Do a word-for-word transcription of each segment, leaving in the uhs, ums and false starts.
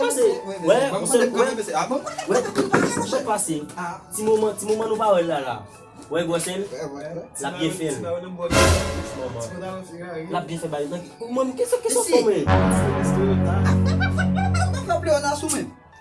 pase. Wè, yon sèl, wè, wè, sa k pase. Ti moman, ti moman nou pa wè l la, la. Wè gwosè l, l ap byen fè l. L ap byen fè bagay. Mwen, kisa, kisa w fè mwen?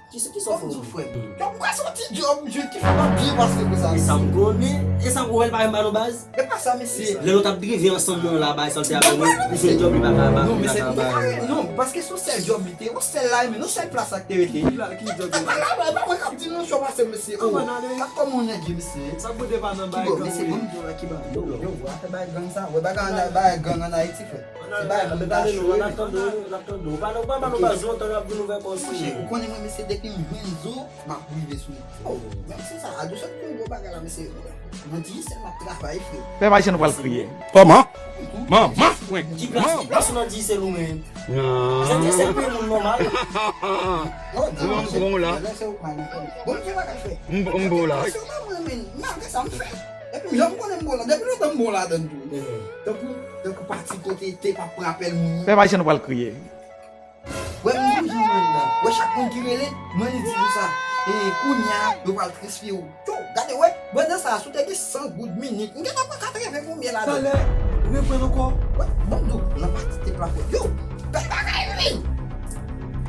Kisa, kisa w fè mwen? Yo, m kwè se yon ti djòb, jwèt ki fè m ap byen pase ke sa. E sa m konnen, e sa m konnen pa menm ba nou baz. E pa sa, mesye. Lè nou t ap drive ansanm nan la, bay sa l te avè nou, li se djòb li pa ka ba, non, li pa mesye, ka ba. Non, paske se yon sèl djòb li te, yon sèl la, men yon sèl plas la k te rete. Ki la, ki djòb li? E pa la, e pa mwen k ap di nou, chò pase, mesye. Oh, pa kòman nèg ye, mesye. Sa bout e pa nan bay gang, mesye, wi. Bon, m di w la ki ban. Yo, yo, yo, afè bay gang sa. Wè, bagay an, bay gang an Ayiti, frè. Se bagay moun ta chwe. N ap tande w, n ap tande w. Ou pa, ou pa ba nou baz lontan, n ap vin ouvè kò sou ou. Monchè, ou konnen mwen, mesye, depi m jwenn zo, m ap rive sou li. Oh, menm si sa, a de sòt ke gwo bagay la, mesye. Nan Digicel m ap travay, frè. Pèp ayisyen nou pral kriye. Kòman? Manman mwen. Ki plas, ki plas ou nan Digicel ou menm? Nan Digicel peye moun nòmal. Oh, non, bon la. Bon, m fè bagay, frè. M bon la. Se pa mwen menm, malgre sa m fè. Epi jan m konnen m bon la, depi lontan m bon ladann tou. Tankou, tankou pati kote te pa pran apèl moun. Pèp ayisyen nou pral kriye. Wè, m toujou anndan. Wè, chak moun ki rele, mwen li di nou sa. E, kounye a, yo pral transfere w. Yo, gade, wè, pandan sa, si w te gen san goud minit, m gentan pran katreven konbyen ladan. Talè, reprann ankò. Wè, ban m di w, nan pati te plafon. Yo, bèl bagay, wi!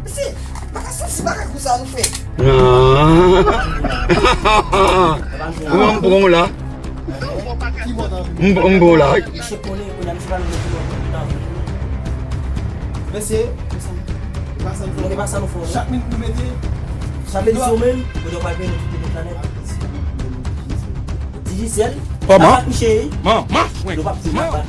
Mesye, pa ka santi bagay konsa nou fè. Ah. Ou an pran w la. M, m bon la. Mesye, e pa sa nou fè. Chak minit nou mete. Sa vle di si w menm, ou dwe pral peye nou tout planèt. Digicel. Kòman? Manman mwen. Nou p ap di manman.